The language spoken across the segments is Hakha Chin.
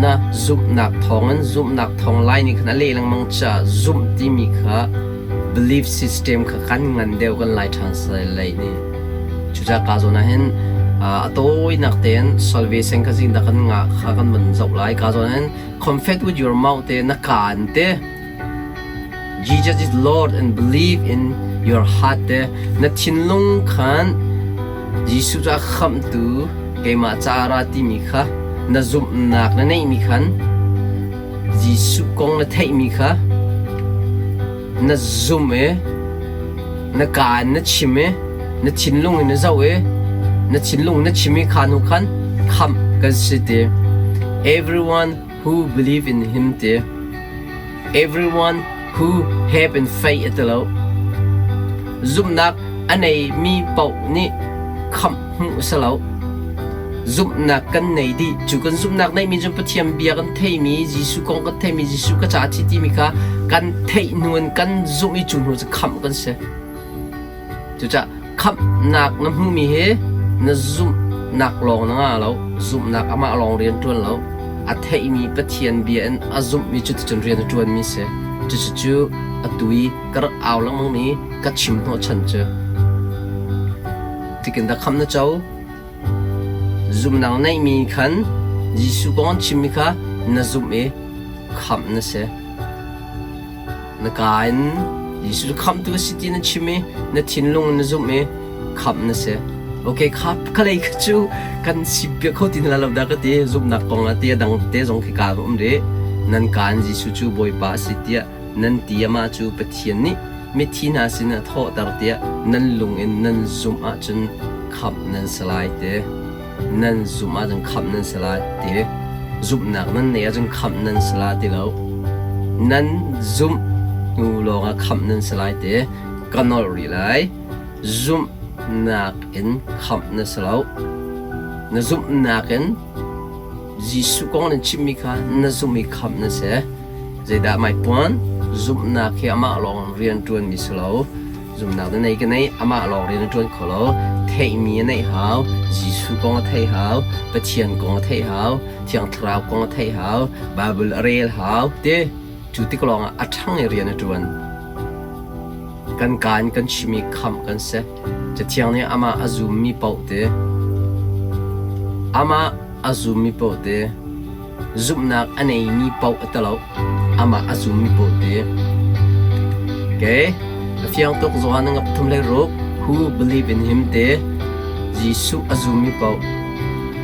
Na zumhnak thawngin zumhnak thawng lai nih khan a leh lengmang caah zumh timi kha belief system kha kan ngan deuh kan lai ṭhan lei nih. Cucaah ka zawn ah hin a tawinak tein salvation kha zingdah kan ngah kha kan van zoh lai. Ka zawn ah hin confess with your mouth te na kaan te Jesus is Lord and believe in your heart te na thinlung khan Jesuh cu a khamhtu keimah ca ra timi kha na zumhnak na neihmi khan Jesuh kong na theihmi kha na zumh i na kaa in na chim i na thinlung in na zoh i na thinlung na chim i kha hnu khan khamh kan si ti. Everyone who believe in him ti. Everyone who have in faith a ti lo. Zumhnak a neimi paoh nih khamh hmuh a si lo. Zumhnak kan nei dih. Cu kan zumhnak neihmi cu Pathian bia kan theimi, Jesuh kong kan theimi, Jesuh ka ca a thi timi kha kan theih hnu in kan zumh i cu hnu cu khamh kan si. Cucaah khamhnak na hmuhmi hi na zumhnak lawng na ngah lo, zumhnak amah lawng rian ṭuan lo. A theihmi Pathian bia in a zumhmi cuticun rian a ṭuanmi si. Cucu atu i ka rak au lengmangmi ka chim hnawhchan cu. Tikin dah khamh na co? Zumhnak neihmi khan Jesuh kong an chimmi kha na zumh i khamh na si. Na kaa in Jesuh cu khamhtu a si ti na chim i na thinlung in na zumh i khamh na si. Okay, kha khalei kha cu kan sippiak kho ti hna lo dah ka ti. Zumhnak kong ah ti a dang te zong khi kaa um rih. Nan kaa in Jesuh cu Bawipa a si tiah nan ti amah cu Pathian nih mithi hna sin a thawhter tiah nan lung in nan zumh ahcun khamh nan si lai ti. Nan zumh ahcun khamh nan si lai ti. Zumhnak nan neih ahcun khamh nan si lai ti lo. Nan zumh hnu lawngah khamh nan si lai ti. Ka nolh rih lai. Zumhnak in khamh na si lo. Na zumhnak in Jesuh kong nan chimmi kha na zumh i khamh na si. Zeidah maipuan? Zumhnak hi amah lawng rian ṭuanmi si lo. Zumhnak na nei ka nei, amah lawng rian a ṭuan kho lo. Theihmi a neih hau, Jesuh kong a theih hau, Pathian kong a theih hau, Thiang Thlarau kong a theih hau, Bible a rel hau ti. Cu tik lawngah a ṭhang i rian a ṭuan. Kan kaan kan chim i khamh kan si. Cathiang nih amah a zummi paoh ti, amah a zummi paoh ti, zumhnak a neimi paoh a ti lo, amah a zummi paoh ti. Okay, a fiang tuk Johan ngap thum le ruk, who believe in him te, Jesuh a zummi paoh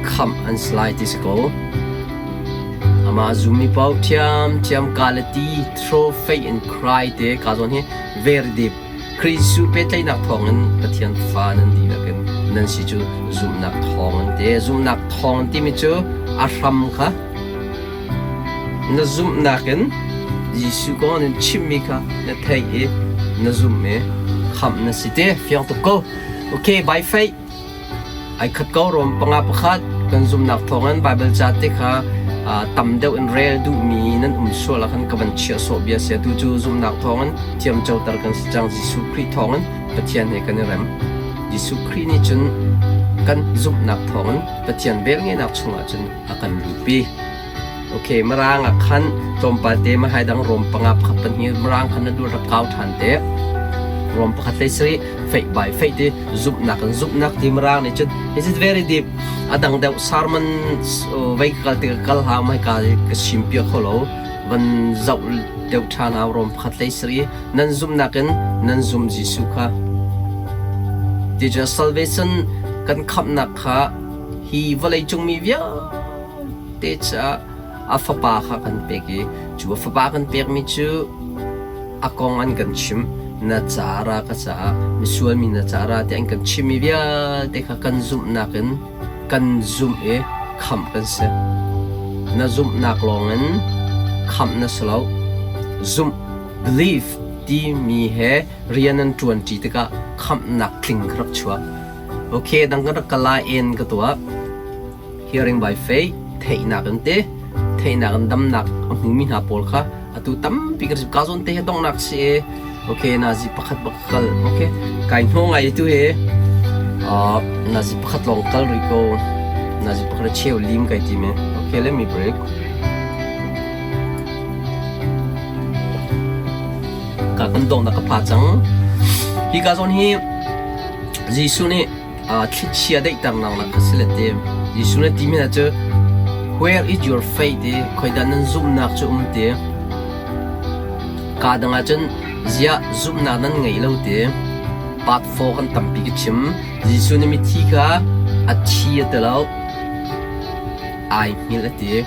khamh an si lai ti si ko. Amah a zummi paoh ṭhiamṭhiam Galati throw faith in cry te ka zawn hi very deep. Khrih Jesuh pehtlaihnak thawngin Pathian fa nan dihlak in nan si cu zumhnak thawng an ti. Zumhnak thawng an timi cu a hram kha na zumhnak in Jesuh kong an in chimhmi kha na theih i na zumh i khamh na si ti fiang tuk ko. Okay, by faith Ai khat ko Rom panga pakhat kan zumhnak thawngin Baibal ca te kha tam deuh in rel duhmi nan um sual ah khan ka van chiah sawh bia si. Atu cu zumhnak thawngin thiamcoter kan si cang. Jesuh Khrih thawngin Pathian he kan i rem. Jesuh Khrih nih cun kan zumhnak thawngin Pathian velngeihnak chungah cun a kan luhpi. Okay, Mirang ah khan tlawmpal te mahai dang Rom panga pakhat pahnih Mirang khan na dul rak kau ṭhan te. Rom pakhat hlei sarih faith by faith ti zumhnak in zumhnak ti Mirang nih cun this is very deep. A dang deuh sermon vei ka kal ti ka kal hau mai ka ka sim piak kho lo. Van zoh deuh ṭhan hau Rom pakhat hlei sarih nan zumhnak in nan zum Jesuh kha. Ti cu salvation kan khamhnak kha hi vawlei cung mi vialte te caah a fapa kha kan pek i cu a fapa kan pekmi cu a kong an kan chimh. Na ca ra ka caah misual mi na ca ra tiah an kan chimhmi vialte kha kan zumhnak in kan zumh i khamh kan si. Na zumhnak lawngin khamh na si lo. Zumh belief timi he rian an ṭuanṭi tikah khamhnak tling kha rak chuak. Okay, dang kan rak kal lai en ka tuah. Hearing by faith, theihnak in te, theihnak in damnak a hmumi hna pawl kha atu tampi kan si. Ka zawn te hi donghnak si i, okay, nazi pakhat bak kal. Okay, kai hno ngai tu hi, nazi pakhat lawng kal rih ko. Nazi pakhat cheu lim kai ti me. Okay, let me break. Ka kan dong na ka pha cang. Hi ka zawn hi Jesuh nih thlichia daihternak nak kha si le ti. Jesuh nih timi hna cu Where is your faith ti khoidah nan zumhnak cu um ti. Ka dang ahcun ziah zumhnak nan ngei lo ti. Part 4 kan tampi ka chim. Jesuh nih mithi kha a thi a ti lo. Ai hngilh a ti.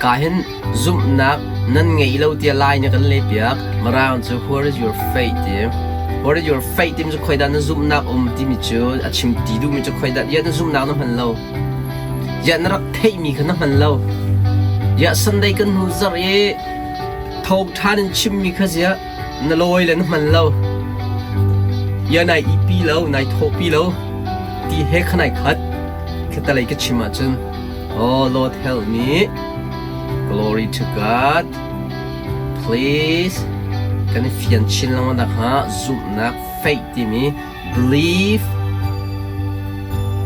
Ka hin zumhnak nan ngei lo tiah Lai nih kan lehpiak. Mirang cu where is your faith ti. Where is your faith timi cu khoidah na zumhnak um timi cu a chim ti duhmi cu khoidah ya na zumhnak na hman lo. Ya na rak theihmi kha na hman lo. Ya Sunday kan hnu zarh i thawngṭha nan chimmi kha ziah na lawi le na hman lo. Ya nai ipi lo, nai thawhpi lo ti he kha nai khat. Khatalei ka chim ahcun Oh Lord help me. Glory to God. Please kan i fian chin lengmang nakhnga zumhnak faith timi believe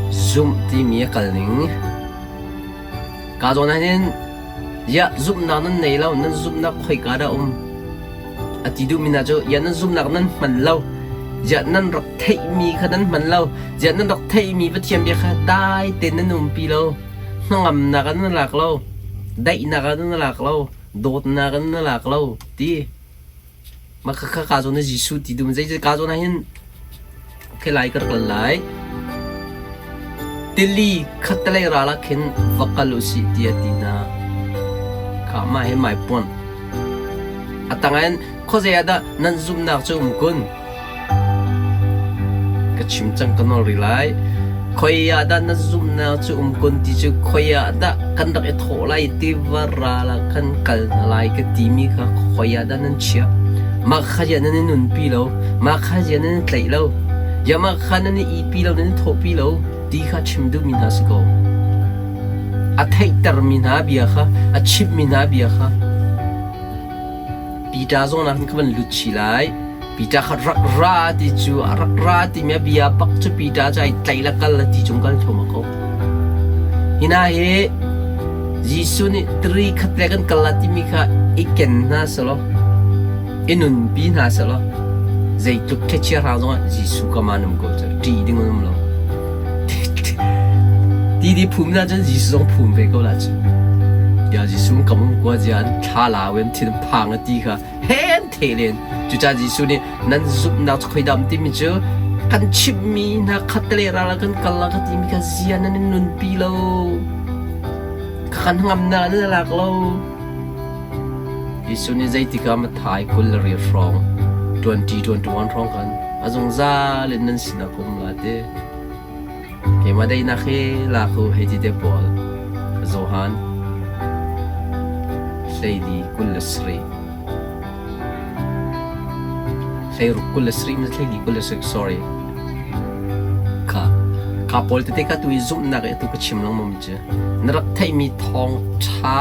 zumh timi a kal ning ka zawn ah hin ya zumhnak nan nei lo nan zumhnak khoika dah um A ti duhmi hna cu ya nan zumhnak nan hman lo, ziah nan rak theihmi kha nan hman lo, ziah nan rak theihmi Pathian bia kha dai tein nan umpi lo, hnangamnak ah nan lak lo, daihnak ah nan lak lo, dawtnak ah nan lak lo ti. Mah kha ka zawn ah Jesuh ti duhmi zei ka zawn ah hin Okay lai ka rak lan lai. Tili khattelei ral ah khin va kal usih tiah a ti hna. Kha mah hi mai puan. A tang in khuazei ah dah nan zumhnak cu um kun? Ka chim cang ka nawl rih lai. Khoi ah dah na zumhnak cu um kun ti cu khoi ah dah kan rak i thawh lai tiva ral ah kan kal hna lai ka timi kha khoi ah dah nan chiah? Mah kha ziah nan i nunpi lo? Mah kha ziah nan i tlaih lo? Ziah mah kha nan i ihpi lo, nan i thawhpi lo ti kha chim duhmi hna si ko. A theihtermi hna bia kha, a chimhmi hna bia kha Peter zong nak hin ka van lut chih lai. Peter kha rak ra ti cu a rak ra timi a bia bak cu Peter cu ai tlaih le kal le ti cung kal thluahmah ko. Hi hna hi Jesuh nih tiri khat le kan kal la timi kha i ken hna selaw, i nunpi hna selaw, zeitluk thlichia hrang zongah Jesuh ka man um ko cu ṭih ding an um lo. Ti di phum na cun Jesuh zong phum ve ko la cu. Ya Jesuh kam um kwa zia an thla la wen thin phang a ti kha hen the len. Cucaah Jesuh nih nan zumhnak cu khoidam timi cu kan chimhmi hna khatte ral ah kan kal la ka timi kha zia nan in nunpi lo. Kan ngamnak nan lak lo. Jesuh nih zeitikah Matthai 22 hrawng 20 21 hrawng khan a zungzal in nan sinah ka um la ti. Keimah daihnak hi lak u hei ti te pawl. Johan hleili 27 hleiruk 27 ma hleili 27 sorry kha kha pawl tete kha tu i zumhnak i atu ka chim lengmang cu na rak theihmi thawng ṭha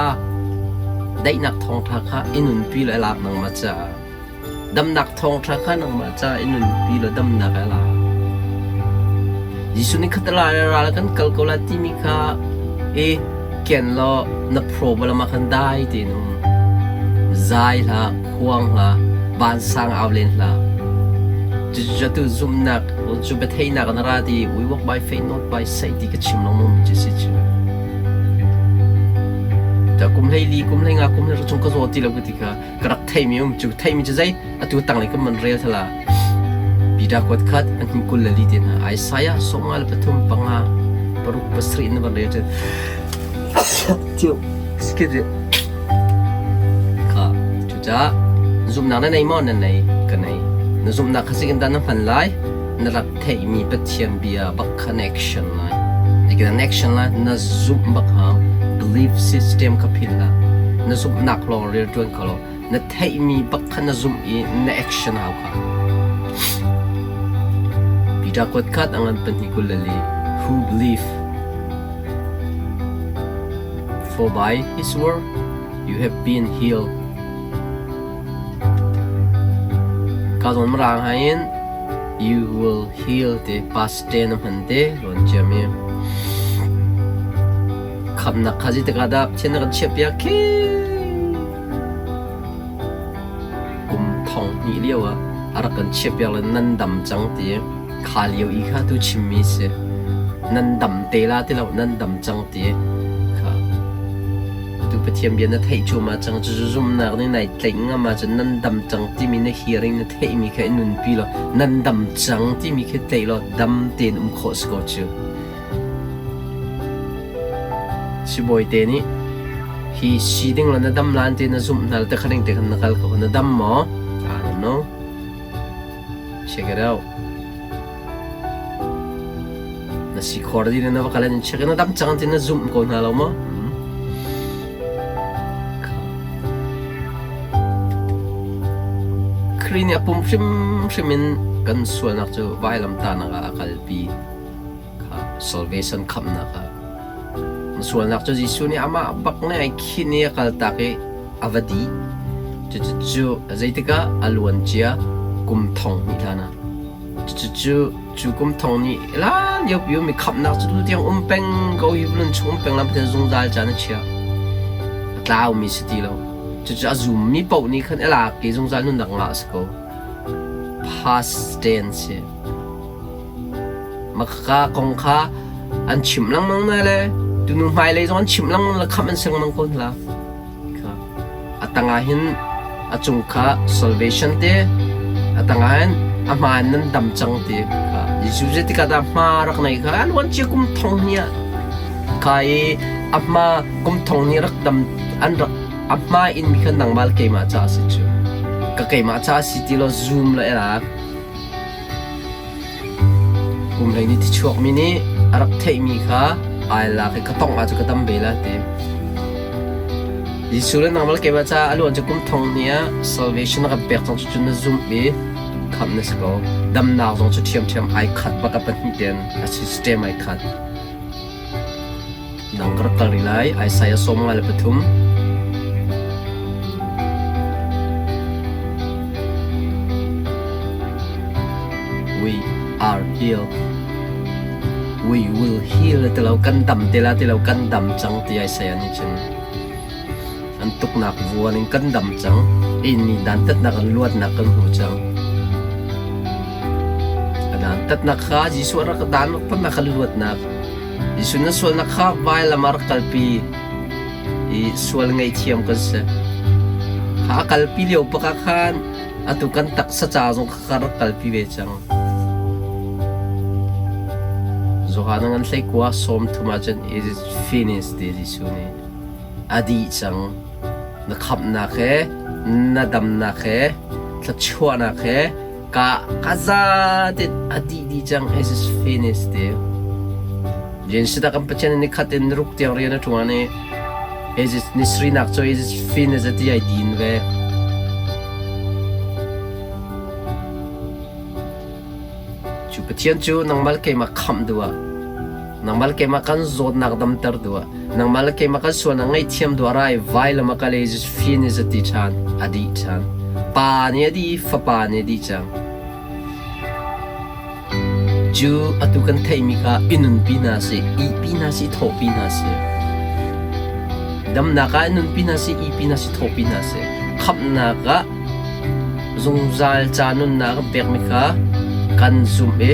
daihnak thawngṭha kha i nunpi le lak nangmah caah Damnak thawngṭha kha nangmah ca i nunpi law damnak a la. Jesuh nih khatala le ral kan kal ko lai timi kha i ken law na problem ah khan dai tein um. Zai hlah, khuang hlah, vansang au len hlah. Cucu tu zumhnak, cu biatheihnak na ra ti we walk by faith not by sight ti ka chim lengmang mi cu si cu. Ta kum hlei li, kum hlei nga, kum hlei chung ka zaw ti lo ka ti kha ka rak theimi um cu theimi cu zei atu tanglei kan man rel thala Peter kuat khat an him 24 te hna Isaiah 53 5 6 7 na van rel cun tiu skit kha cucaah zumhnak na nei maw na nei ka nei na zumhnak kha sikin dah na hman lai na rak theihmi Pathian bia bak connection lai connection lai na zumh bak hau belief system kha phil la na zumhnak lawng rian ṭuan kho lo na theihmi bak kha na zumh i na action hau kha Peter kuat khat angan 24 who believe for by his word you have been healed Ka zawn mirang hain you will heal ti past tense a hman te rawn chiam i. Khamnak kha zeitik ah dah Pathian na kan chiahpiak khi? Kum thong hnih lio ah a rak kan chiahpiak le nan dam cang ti kha lio i kha tu chimmi si. Nan dam te la ti lo, nan dam cang ti kha. Tu Pathian bia na theih cuahmah cang cu zumhnak nih nai tlaih ngam ahcun nan dam cang timi na hearing na theihmi kha i nunpi law nan dam cang timi khi tlaih law dam tein um khawh si ko cu. Sibawi te nih hi si ding la na dam lan te na zumh hna te khaning te khan na kal ko na dam maw? I don't know. Check it out. Na si khor di na va kal in check na dam cang ti na zumh ko hna lo maw? Khrih nih a pum hrimhrim in kan sualnak cu vailamtahnak ah a kalpi. Kha salvation khamhnak ah sualnak cu Jesuh nih amah bak nih ai khin i a kaltak i a va dih. Cucu zeitikah a luan cia kum thong hnih hlan ah. Cucu cu kum thong nih hlan lio pi mi khamhnak cu tutiang um peng ko hi vulun chung um peng lam Pathian zungzal caan a chia. A tlaumi si ti lo. Cucu a zummi paoh nih khan a lak i zungzal nunnak ngah si ko. Past tense si. Makhaka kong kha an chimh lengmang na le tunu hmailei zong an chimh lengmang le khamh an si lengmang ko hna. A tangah hin a cung kha salvation te a tangah hin a hmaan nan dam cang ti kha Jesuh zeitikah dah hma rak nei kha an wan cia kum thong hnih ah kha i a hma kum thong hnih rak dam an rak a hma in mi kha nangmah le keimah ca a si cu ka keimah ca a si ti lo zoom la elak Kum 12 ti chuakmi nih a rak theihmi kha ai lak i ka tongh ah cu ka dam ve la ti. Jesuh le nangmah le keimah caah a luan cu kum thong hnih ah salvation a kan pek cang cu na zumh i khamh na si ko. Damnak zong cu ṭhiamṭhiam ai khat bak a pahnih tein a system ai khat. Nang ka rak kal rih lai. Isaiah 53. We are healed. We will heal ti lo kan dam ti la ti lo kan dam cang ti Isaiah nih cun an tuknak vuan in kan dam cang. Inni dantatnak in luatnak kan hmu cang. A dantatnak kha Jesuh rak dan rak kan luatnak Jesuh na sualnak kha vailam ah rak kalpi i sual ngaihthiam kan si. Kha a kalpi lio bak ah khan atu kan taksa ca zong kha rak kalpi ve cang. Johan ngan hlei kua sawm thum ahcun it is finished ti Jesuh nih a dih cang. Na khamhnak he na damnak he thluachuahnak he Ka ka za te a dih dih cang it is finished ti. Jensi kan Pathian ni khat in ruk tiang rian a ṭuan i it is ni srinak cu it is finished ti ai din ve. Cu Pathian cu nangmah le keimah khamh duh ah nangmah le keimah kan zawtnak damter duh ah nangmah le keimah kan sualnak ngaihthiam duh ah rai vailam a kal i finis a ti ṭhan a dih ṭhan pa nih a dih fapa nih a dih cang cu atu kan theihmi kha i nunpi hna sih ihpi hna sih thawhpi hna sih damnak ah i nunpi hna sih ihpi hna sih thawhpi hna sih khamhnak ah Zungzal ca nunnak an pekmi kha kan zumh i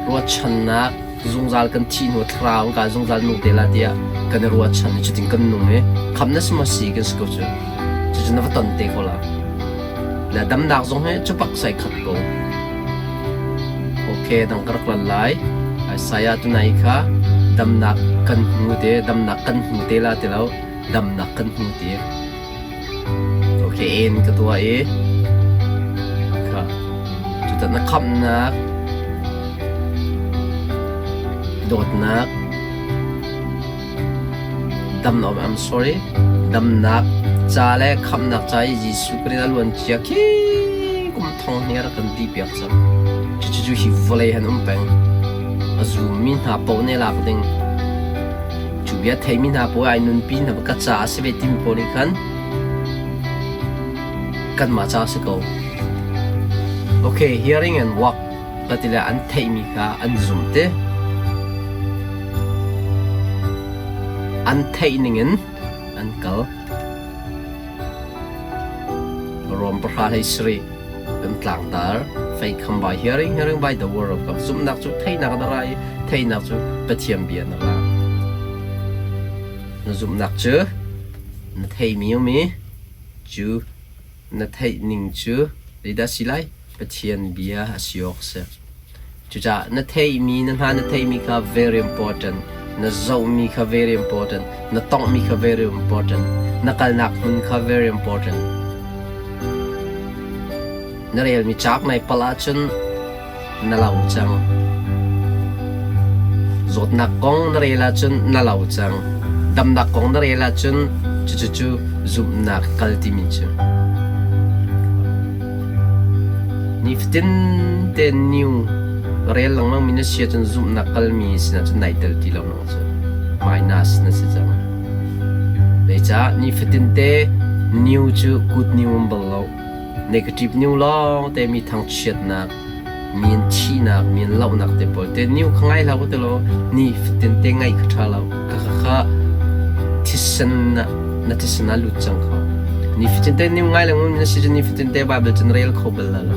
ruahchannak zungzal kan thih hnu thlarau kan zungzal nung te la tiah kan i ruahchan i cutin kan nung i khamh na si maw si kan si ko cu. Cucu na va ton te ko la. Le damnak zong hi cu pak sai khat ko. Okay, dang ka rak lan lai. Isaiah tunai kha damnak kan hmu te, damnak kan hmu te la ti lo, damnak kan hmu ti. Okay, in ka tuah i kha cutan na khamhnak dawtnak damnak I'm sorry damnak ca le khamhnak ca i Jesuh Khrih a luan cia khi kum thong hnih a rak kan ti piak cang. Cucu hi vawlei han um peng. A zummi hna paoh nih lak ding. Cu bia theimi hna paoh ai nunpi hna ka ca a si ve timi pawl nih khan kanmah ca a si ko. Okay, hearing and walk ka ti le an theihmi kha an zum te. An theih ningin an kal. Rom 10 hlei sarih kan tlangtar. Faith come by hearing, hearing by the word of God. Zumhnak cu theihnak na ra i theihnak cu Pathian bia na ra. Na zumhnak cu na theimi um i cu na theih ning cu zeidah si lai? Pathian bia a si awk a si. Cucaah na theihmi, na hna na theihmi kha very important. Na zohmi kha very important. Na tonghmi kha very important. Na kalnak hmun kha very important. Na relmi cauk nai palh ahcun na lo cang. Zawtnak kong na rel ahcun na lo cang. Damnak kong na rel ahcun cucu zumhnak kal timi cu. Nifatin te new rel lengmang mi na si ahcun zumhnak kalmi sinah cun nai tel ti lo nang cu. Minus na si cang. Zeicah nifatin te new cu good new um bal lo. Negative new lawng te mi thangchiatnak, mi an thihnak, mi an lohnak te pawl te new kha ngai hlah u ti law nifatin te ngaih kha ṭha lo. Kha kha kha thisen na na thisen ah lut cang kho. Nifatin te new ngai lengmang mi na si cun nifatin te Bible cu na rel kho bal la lo.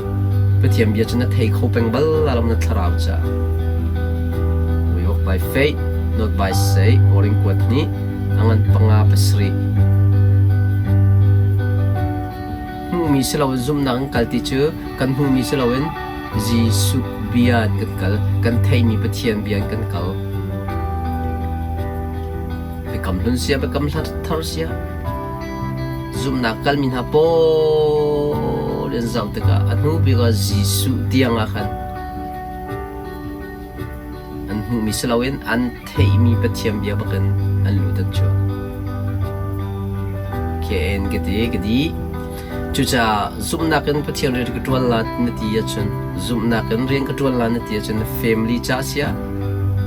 Pathian bia cu na thei kho peng bal la lo na thlarau caah. We walk by faith, not by sight. Korin kuat nih a ngan panga pasarih. Hmuhmi si loin zumhnak in kal ti cu kan hmuhmi si loin Jesuh bia in kan kal, kan theihmi Pathian bia in kan kal. Biakam hlun sia, biakam thar sia. Zumhnak kalmi hna pawl in zoh tikah a hnu bik ah Jesuh tiang ah khan an hmuhmi si loin an theihmi Pathian bia bakin an lut an chuak. KN ka ti ka di. Cucaah zumhnak in Pathian rian ka ṭuan la na ti ahcun zumhnak in rian ka ṭuan la na ti ahcun na family ca siah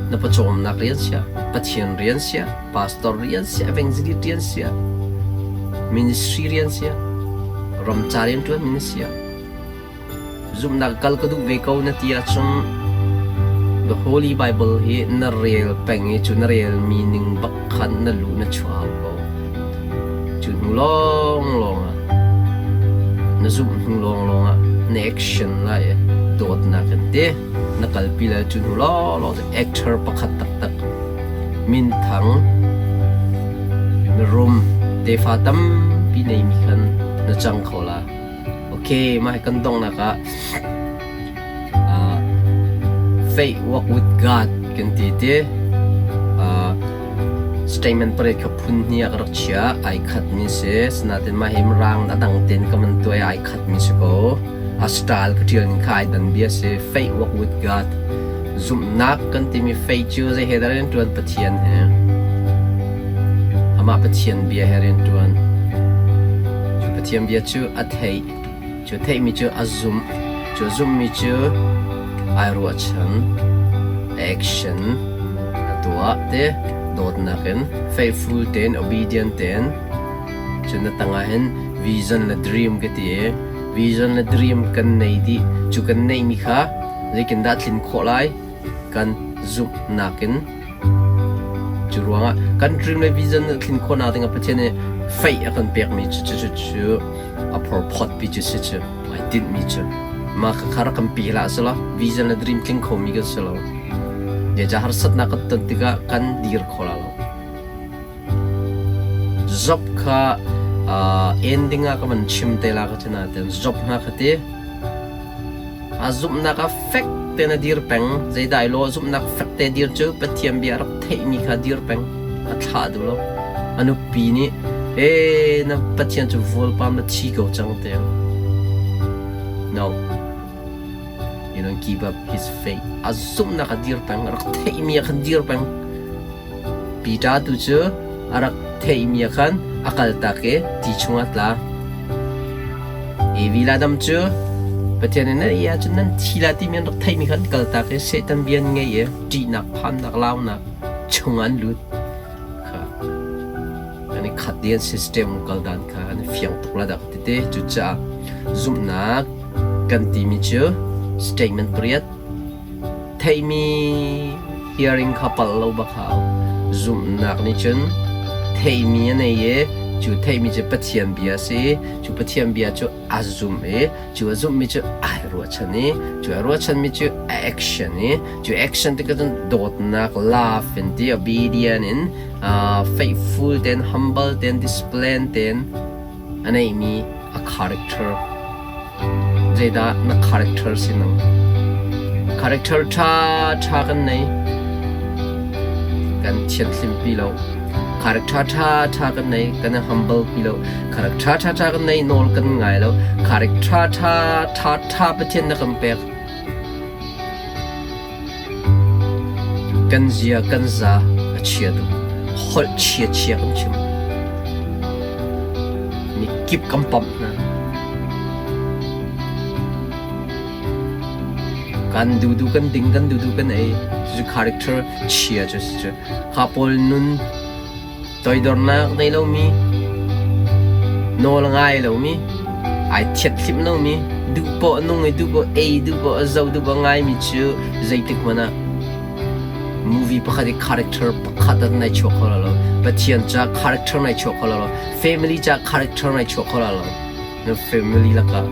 na pawcawmnak rian siah Pathian rian siah pastor rian siah evangelist rian siah ministry rian siah ramca rian ṭuanmi na siah Zumhnak kal ka duh ve ko na ti ahcun The Holy Bible hi na rel peng i cu na relmi ning bak khan na lu na chuah hau ko. Cu hnu lawnglawng ah na zumh hnu lawnglawng ah na action lai i dawtnak in te na kalpi lai cu hnu lawnglawng cu actor pakhat taktak minthang mirum tefa tampi neimi khan na cang kho la. Okay, mah hi kan donghnak ah faith walk with God kan ti ti. Statement pariat kha phun hnih ah ka rak chia. Ai khat mi si. Sinain mah hi mirang a dang tein ka man tuai ai khat mi si ko. A style ka tial ning kha ai dan bia si. Faith walk with God. Zumhnak kan timi faith cu zei he dah rian tuan Pathian he. Amah Pathian bia he rian tuan. Cu Pathian bia cu a theih. Cu theihmi cu a zumh. Cu a zumhmi cu ai ruahchan. Action a tuah te dawtnak in faithful tein obedient tein cun na tangah hin vision le dream ka ti i vision le dream kan nei dih cu kan neihmi kha zeitindah tlin khawh lai kan zumhnak in Cu ruangah kan dream le vision na thlin khawhnak dingah Pathian nih faith a kan pekmi cu cu cu a phorphawt pi cu si cu ai tinhmi cu mah kha rak kan pe hlah selaw vision le dream tling khomi kan si lo. Zeicah harsatnak kan ton tikah kan dir kho la lo. Job kha ending ah ka van chim te la ka ti nain Job hna kha ti A zumhnak ah fek tein a dir peng. Zeidah i lawh zumhnak fek te dir cu Pathian bia a rak theihmi kha dir peng. A thlah duh lo. A nupi nih, "Ee, na Pathian cu vualpam na thi ko cang," tiah. No. You don't give up his faith. A zumhnak a dir peng. A rak theihmi ah khan dir peng. Peter tu cu a rak theihmi ah khan a kaltak i ti chungah a tla. Evi le Adam cu Pathian nih nan ei ahcun nan thi lai timi an rak theihmi kha an kaltak i Satan bia an ngei i ṭihnak, phannak, launak chungah an lut. Kha an i khat i an system kal dan kha an i fiang tuk la dah ka ti te. Cucaah zumhnak kan timi cu statement pariat Theihmi hearing kha palh lo bak hau. Zumhnak nih cun Theihmi a nei i cu theihmi cu Pathian bia a si. Cu Pathian bia cu a zum i cu a zumhmi cu ai ruahchan i cu ai ruahchanmi cu a action i cu action tikah cun dawtnak love in ti obedient in faithful ten humble ten discipline ten a neihmi a character. Zeidah na character si nang? Character ṭha ṭha kan nei. Kan thianhlim pi lo. Character ṭha ṭha kan nei. Kan i humble pi lo. Character ṭha ṭha kan nei. Nawl kan ngai lo. Character ṭha ṭha ṭha Pathian na kan pek. Kan zia kan za a chia tuk. Holh chia chia kan chim. Mi kip kan pamh hna. Kan dudu kan ding, kan dudu kan ei. Cucu character chia cu si cu. Kha pawl nun toidornak nei lomi, nawl ngai lomi, ai thiathlimh lomi, duh poah nung i duh poah ei, duh poah zoh, duh poah ngaimi cu zeitik hmanh ah movie pakhat i character pakhat ah nai chuak kho lo. Pathian ca character nai chuak kho lo. Family ca character nai chuak kho lo. Na family lakah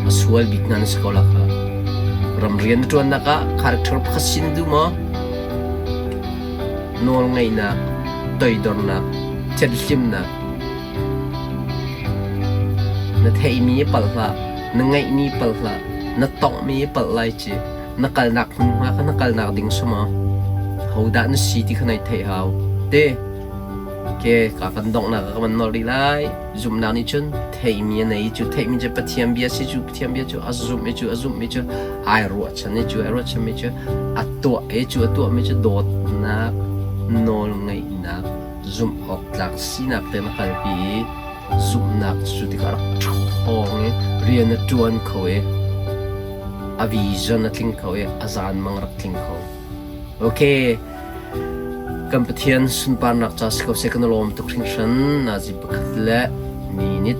a sual bik hna na si ko lakah ramrian na ṭuannak ah character pakhat si na duh maw? Nawlngaihnak, toidornak, thianhlimnak na theihmi palh hlah, na ngeihmi palh hlah, na tonghmi palh lai ci, na kalnak hmunhma kha na kalnak ding si maw? Hodah na si ti kha nai theih hau. Te, ke ka kan donghnak ah ka van nolh rih lai. Zumhnak nih cun theihmi a nei i cu theihmi cu Pathian bia si cu Pathian bia cu a zumh i cu a zumhmi cu ai ruahchan i cu ai ruahchanmi cu a tuah i cu a tuahmi cu dawtnak nawlngaihnak zumh awk tlak sinak te na kalpi i zumhnak cu tikah rak ṭhawng i rian a ṭuan kho i a vision a tling kho i a zanmang rak tling kho. Okay. Kan Pathian sunparnak ca si ko seh kan i lawm tuk hringhran. Nazi pakhat le minute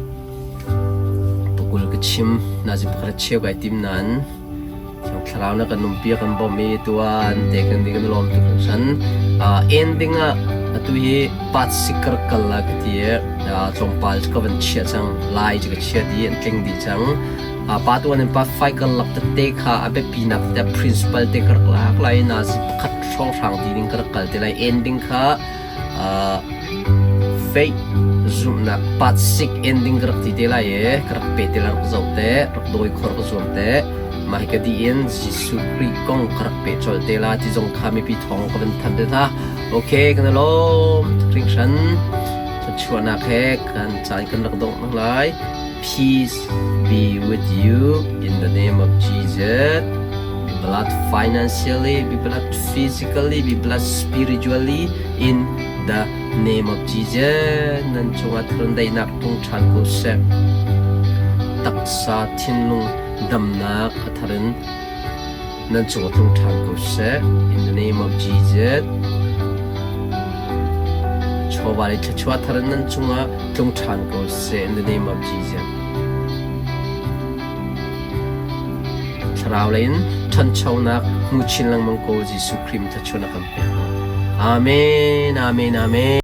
pakul ka chim. Nazi pakhat a cheu kai tim nain Thiang Thlarau na kan umpi kan bawmh i tuan te kan kan i lawm tuk hringhran. Ending ah atu hi part sikar kal la ka ti i tlawmpal ka van chiah cang. Lai cu ka chia dih an tling dih cang. Part 1 in part 5 karlak tete kha a biapinak te principal te ka rak lak lai nazi pakhat hrawnghrang ti ding ka rak kal te lai. Ending kha faith zumhnak part 6 ending ka rak ti te lai i ka rak pe te lai rak zoh te rak dawi khor ka zuam te mah hi ka dih in Jesuh Khrih kong ka rak pe colh te la ti zong kha mipi thawng ka van thanh te hna. Okay kan i lawm tuk hringhran. Thluachuahnak he kan caan kan rak dongh lai. Peace be with you in the name of Jesus. Be blessed financially, be blessed physically, be blessed spiritually in the name of Jesus. Nan cungah thurundaihnak tung ṭhan ko seh. Taksa thinlung damnak a thar in nan cungah tlung ṭhan ko seh. In the name of Jesus. Chawva le thluachuah thar in nan cungah tlung ṭhan ko seh. In the name of Jesus. Thlarau lei in ṭhanchonak hmu chin lengmang ko Jesuh Khrih thluachuahnak kan pek. Amen. Amen. Amen.